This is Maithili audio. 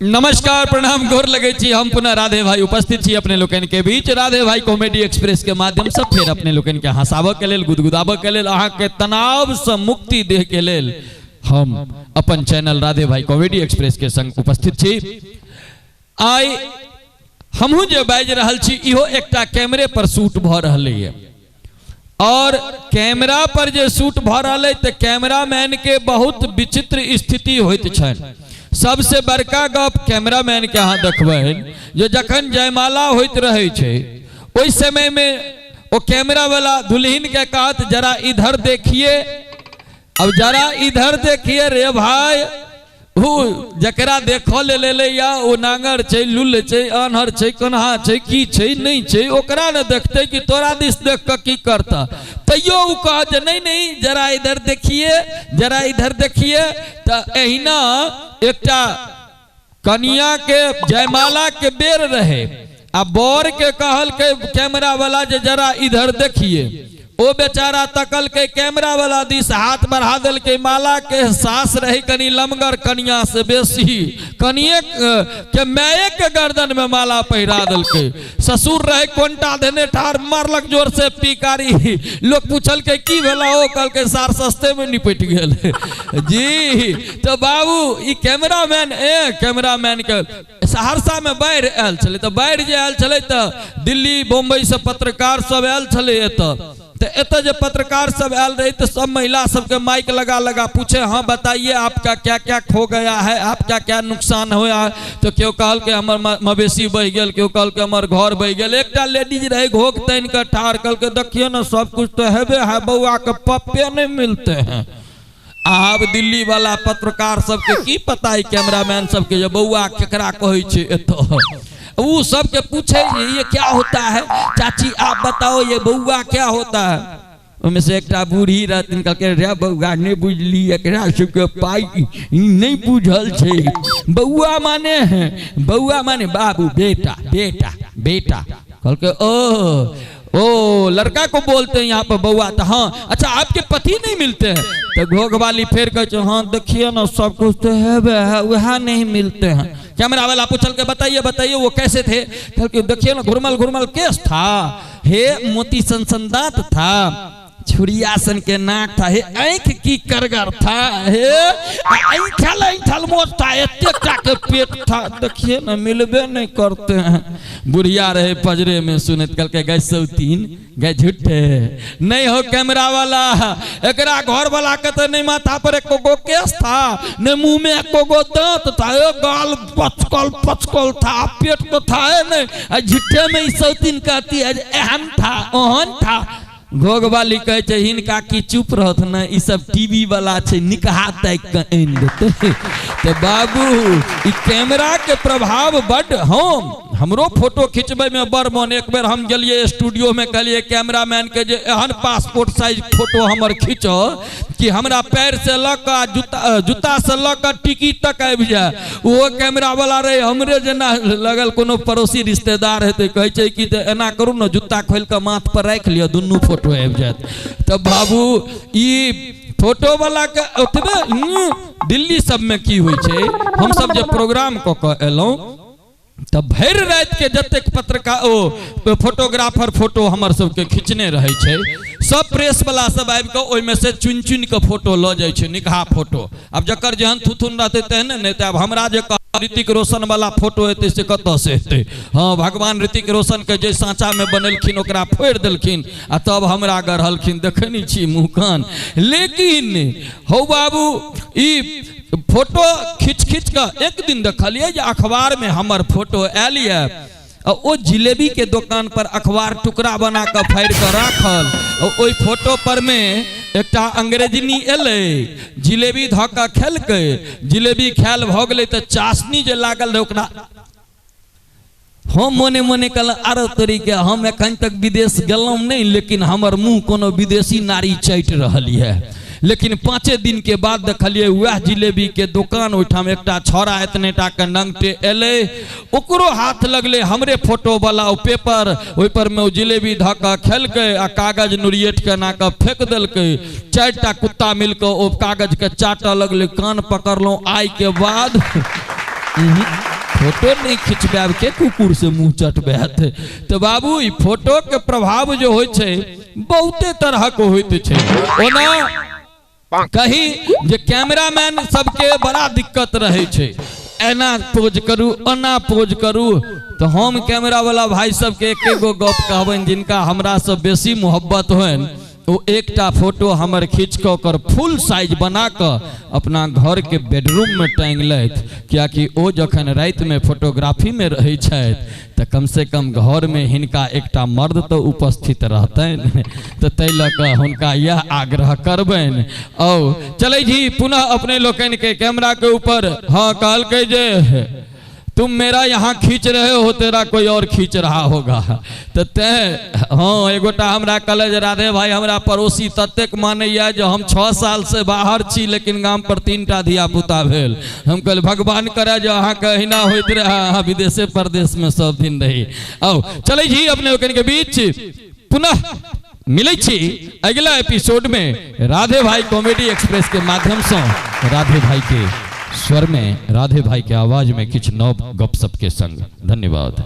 नमस्कार, प्रणाम, गोर लगे छी। हम पुनः राधे भाई उपस्थित छी अपने लोकनि के बीच राधे भाई कॉमेडी एक्सप्रेस के माध्यम से फेर अपने लोकनि के हंसाबऽ के लेल, गुदगुदाबऽ के लेल, अहाँ के तनाव से मुक्ति दे के लेल हम अपन चैनल राधे भाई कॉमेडी एक्सप्रेस के संग उपस्थित छी। आइ हमहूँ जे बाजि रहल छी इहो एकटा कैमरे पर शूट भऽ रहलैए और कैमरा पर जे शूट भऽ रहल अइ तऽ कैमरामैन के बहुत विचित्र स्थिति होइत छनि। सबसे बड़का गप कैमरामैन के अहाँ देखबै जे जखन जयमाला होइत रहै छै ओहि समय में ओ कैमरा वाला दुल्हन के कहत जरा इधर देखिए, अब जरा इधर देखिए रे भाई, उ जकरा देखऽ लेल एलैया ओ नांगर छै, लुल्ल छै, आन्हर छै, कन्हा छै, की छै नहि छै, ओकरा ने देखतै कि तोरा दिस देख कऽ की करतह। तैयो ओ कहत जे नहीं नहीं जरा इधर देखिए, जरा इधर देखिए। तऽ एहिना एकटा कनिया के जयमाला के बेर रहे आ बर के कहलकै कैमरा वाला जे जरा इधर देखिए। ओ बेचारा तकलकै कैमरा वाला दिस, हाथ बढ़ा देलकै। माला के सास रहे कनी लमगर कनिया से बेसी, कनिए के माये के गर्दन में माला पहिरा देलकै। ससुर रहे कोनटा धेने ठार, मारलक जोर से पीकारी। लोग पूछलकै की भेला, ओ कहलकै सार सस्ते में निपटि गेल जी। तो बाबू ई कैमरामैन, ए कैमरामैन के सहरसा में बाढ़ि आयल छलै, तऽ बाढ़ि जे आयल छलै तऽ दिल्ली बम्बई से पत्रकार सब आयल छलै एतऽ। तऽ एतऽ जे पत्रकार सब आयल रहे तऽ सब महिला सबके माइक लगा लगा पूछे, हाँ बताइए आपका क्या क्या खो गया है, आपका क्या नुकसान हुआ है। तऽ केओ कहलकै हमर मवेशी बहि गेल, केओ कहलकै हमर घर बहि गेल। एकटा लेडीज रहे घोघ तानि कऽ ठाढ़, कहलकै देखियौ ने सब कुछ तऽ हेबे है, बौआ के पप्पे नहीं मिलते हैं। आब दिल्ली वाला पत्रकार सबके की पता है कैमरामैन सबके जे बौआ केकरा कहै छै एतऽ। उ सबके पूछे ये क्या होता है, चाची आप बताओ ये बौआ क्या होता है। ओहिमे से एकटा बूढ़ी रहथिन, कहलकै रे बौआ नहि बुझली, एकरा सबके पाइ नहि बुझल छै। बौआ माने है, बौआ माने बाबू, बेटा बेटा बेटा। कहलकै ओ ओ लड़का को बोलते हैं यहाँ पर बउआ। तो हाँ अच्छा आपके पति नहीं मिलते हैं। तो घोघ वाली फिर कहे छे, हाँ देखिए ना सब कुछ तो है, वह नहीं मिलते हैं। कैमरा वाला पूछल के बताइए बताइए वो कैसे थे। कहलके देखिए ना घुरमल घुरमल केस था, हे मोती सन दांत था, छुरिया सन के नाक था, हे आँख की करगर था, हे ऐठल ऐठल मोट था, एतेक टा के पेट था, देखिए ना मिलबे नहीं करते हैं। बुढ़िया रहे पजरे में सुनत, कहलकै गै सौतीन गै झूठे नहीं हो कैमरा वाला, एकरा घर वाला के तो नहीं माथा पर एको गो केस था, नहीं मुंह में एको गो दांत था, ए गाल पचकल पचकल था, पेट तो था नहीं, आ झूठे में ई सौतीन कहती है एहन था ओहन था। घोघ वाली कहै छै हिनका की चुप रहत ने, ई सब टीवी वाला छै निकहा ताकि कऽ आनि देतै। तऽ बाबू ई कैमरा के प्रभाव बड। हमरो फोटो खिंचबै में बड़ मन। एक बेर हम गेलियै स्टूडियो में, कहलियै कैमरामैन के जे एहन पासपोर्ट साइज फोटो हमर खींचो कि हमरा पैर से लऽ कऽ जूता से लऽ कऽ टिकी तक आबि जाय। ओहो कैमरा वाला रहे हमरे जेना लगल कोनो पड़ोसी रिश्तेदार हेतै, कहै छै कि तऽ एना करू ने जूता खोलि कऽ माथ पर राखि लिअ दुनू फोटो आबि जायत। तऽ बाबू ई फोटो वाला के ओतबे दिल्ली सबमे की होइ छै, हमसब जे प्रोग्राम कऽ कऽ एलहुँ तऽ भरि राति के जतेक पत्रकार ओ फोटोग्राफर फोटो हमर सबके खिंचने रहै छै, सब प्रेस वाला सब आबि कऽ ओहिमे से चुनि चुनि कऽ फोटो लऽ जाइ छै, निकहा फोटो। आब जकर जेहन थुथुन रहतै तेहने ने। तऽ आब हमरा जे ऋतिक रोशन वाला फोटो एतै से कतऽ से एतै? हाँ भगवान ऋतिक रोशन के जे साँचा में बनेलखिन ओकरा फोड़ि देलखिन आ तब हमरा गढ़लखिन, देखै नहि छी मुँह कान। लेकिन हौ बाबू ई फोटो खींच खींच कऽ एक दिन देखलियै जे अखबार में हमर फोटो आयल यऽ आ ओ जिलेबी के दोकान पर अखबार टुकड़ा बना कऽ फाड़ि कऽ राखल, आ ओहि फोटो पर में एकटा अंग्रेजनी एलै, जिलेबी धऽ कऽ खेलकै, जिलेबी खायल भऽ गेलै तऽ चाशनी जे लागल रहै ओकरा हम मोने मोने कहलहुँ आरो तोरीके हम एखन तक विदेश गेलहुँ नहि, लेकिन हमर मुँह कोनो विदेशी नारी चाटि रहल यऽ। लेकिन 5 दिन के बाद देखलियै वएह जिलेबी के दोकान ओहिठाम एकटा छौड़ा एतने टा के नंगटे एलै, ओकरो हाथ लगलै हमरे फोटो वाला ओ पेपर, ओहि पर में ओ जिलेबी धऽ कऽ खेलकै आ कागज नुरिएट के एना कऽ फेंक देलकै। 4 टा कुत्ता मिल कऽ ओ कागज के चाटऽ लगलै। कान पकड़लहुँ आइ के बाद उहुं, फोटो नहि खिंचबायब के कुकुर से मुंह चटबायत। तऽ बाबू ई फोटो के प्रभाव जे होइ छै बहुते तरहक होइत छै। ओना कही जे कैमरामैन सबके बड़ा दिक्कत रहै छै, एना पोज करू ओना पोज करू। तऽ हम कैमरा वाला भाई सबके एक एगो गप कहबनि, जिनका हमरा से बेसी मोहब्बत होइन ओ एकटा फोटो हमर खींच कऽ ओकर फुल साइज बना कऽ अपना घर के बेडरूम में टांगि लथि, कियाकि ओ जखन राति में फोटोग्राफी में रहै छथि तऽ कम से कम घर में हिनका एकटा मर्द तऽ उपस्थित रहतनि। तऽ ताहि लऽ कऽ हुनका यह आग्रह करबनि। औ चलै जी पुनः अपने लोकनि के कैमरा के ऊपर। हाँ, कहलकै जे तुम मेरा यहाँ खींच रहे हो, तेरा कोई और खींच रहा होगा। तऽ तें हाँ एगोटा हमरा कहले जे राधे भाई हमरा पड़ोसी ततेक मानैया जे हम 6 साल से बाहर छी लेकिन गाम पर 3टा धिया पुता भेल। हम कहले भगवान करे जे अहाँके अहिना होइत रहे, अहाँ विदेशे परदेश में सब दिन रही। आउ चलै छी अपने लोकनि के बीच, पुनः मिलै छी अगिला एपिसोड में राधे भाई कॉमेडी एक्सप्रेस के माध्यम से राधे भाई के स्वर में, राधे भाई के आवाज में किछु नव गपशप के संग। धन्यवाद।